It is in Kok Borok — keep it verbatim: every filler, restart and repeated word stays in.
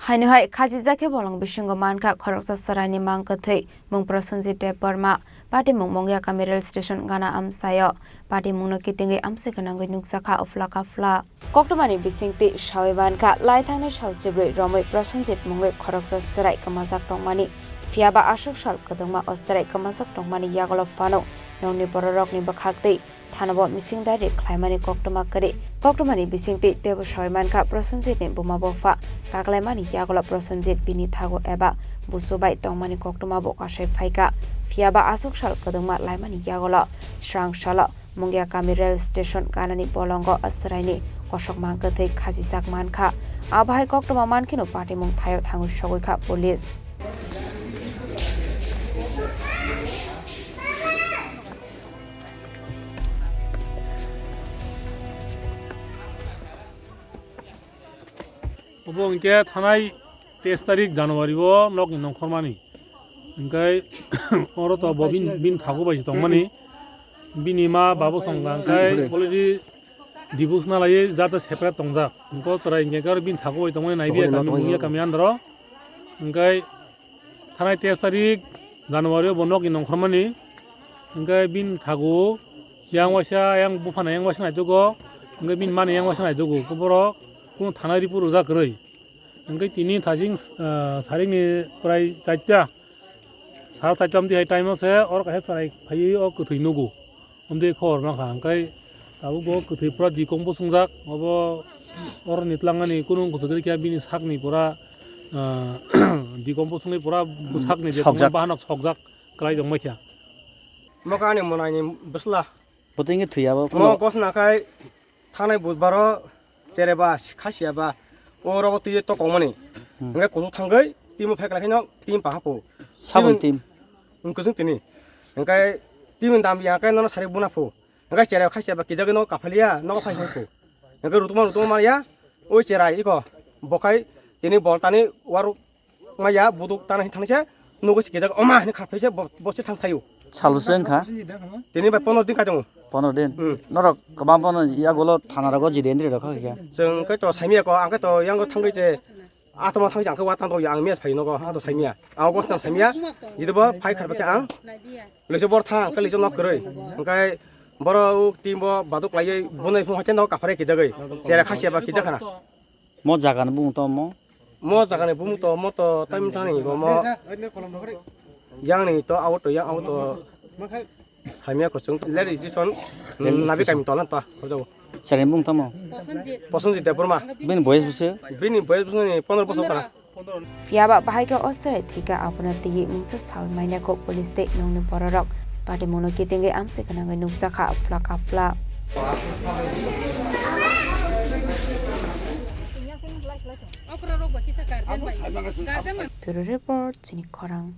Haino hai khajijak khe bolong bisingo mankha khoroksa chwraini mang kwthwi mung Prosenjit Debbarma, patimung Mungiakami rail station gana amchaio. Patimungno kitingwi amchwi gwnangwi nukjakha uphla kaphla. Koktwmani bisingtwi sawi mankha, laithangni sal chibrwi romwi Prosenjit mungwi khoroksa chwrai kwmajak tongmani, phiyaba aswk sal kwdwngma o chwrai kwmajak tongmani yagulo phano nokni bororokni bwkhaktwi thanao mising dairi khlaimani koktwma kwrwi. Koktwmani bisingtwi teibo sawi mankha, Prosenjitni buma bupha kaklaimani yagulo Prosenjit bini thago eba busu bai tongmani koktwma bo kasai phaikha. Phiyaba aswk sal kwdwngma laimani yagulo srang salo Mungiakami rail station ganani bolongo chwraini kosok mang kwthwi khajijak mankha. Abo hai koktwma mankheno patimung thaio thangwi sogwi kha police. Obo hwnkhe thanai teis tarik January o nokni nongkhormani. Hwnkhe oro to bo bin, bin thago bai se tongmani. Bini ma babo songkha hwnkhe already divorce na laiwi jata separate tongjak. Hwnkhe chwrai hwnkhe aro bin thago bai tongmani naibi kami, Mungiakami andro. Hwnkhe thanai teis tarik January o bo nokni nongkhormani. Hwnkhe bini thago yang waisa, yang buphana yang waisa naitugo. Hwnkhe bini mani yang waisa naitugo. Hwnkhe borok kunu thana report rwjak kwrwi. Hwnkhe tini thaching, ah, saringni prai charta, sal charta amtwi hai time o se oro kaisa chwrai phaiwi o kwthwi nugo. Amtwi khobor mankha, hwnkhe tabuk bo kwthwi pura decompose wngjak, obo oroni twlangmani kunu wngkha kwrwi khe bini sakni pura, ah, decompose wngwi pura bwsakni je tongma sokjak. Bahanok sokjak kwlai tongbaikha. Mo kani mwnaini bwsla. Bo twi wngkhe thwi abo. Mo gosna khai thanai budbaro chereba khasiaba o rogo twi to kongmani. Hmm. Hwnkhe kuchuk thangwi timo phaiklai khaino tim pahapo. Sabon tim. Wngkhe tini. Hwnkhe timo dam ya khe nono sari buna pho. Hwnkhe chera khaisiaba kijagwi nogo kaphaliya, nogo phai phai kho. Hwnkhe rutuma rutuma manya, o chera iko bokhai tini bol tani waruk maya buduk tana hin thanise, nogo se kijak oma hin kharphaise bo, bo se thang thaio. Salo se wngkha? Tini bai pondro din kai tongo. Pondro din? Hmm. Norok kwbang bono yagulo thana rogo jide indri rokha khe? Chwng khe to saimiyako, ang khe to yango thangwi je Atama thang jang khe wa tang ya ang mes phai nogo, ato saimiya. Ang ko thang saimiya. Jide bo phai kharba khe ang. Lese bor thang, kali jong nok kwrwi. Hwnkhe boro u team bo baduk laiwi bunai phung haite no kaphare kijagwi. Chera khasia ba kijakhana. Mo jaga ni bumung to mo? Mo jaga ni bumung to mo to time thani bo mo. Yang ni to auto, yang auto. Hamya kuchung, le registration, nabi kami tolan ta, hodo. Sari bumung tamo? Prosenjit Debbarma. Bini boyes bwswk? Bini boyes bwswk ni pondro bosor kana. Phiyaba bahai khe o chwrai thwikha, abono twiwi mungsa sawi manya kho police tei nokni bororok. Patimungno kitingwi amchwi gwnangwi nukjakha phla kaphla. Bureau Report, Chini Khorang.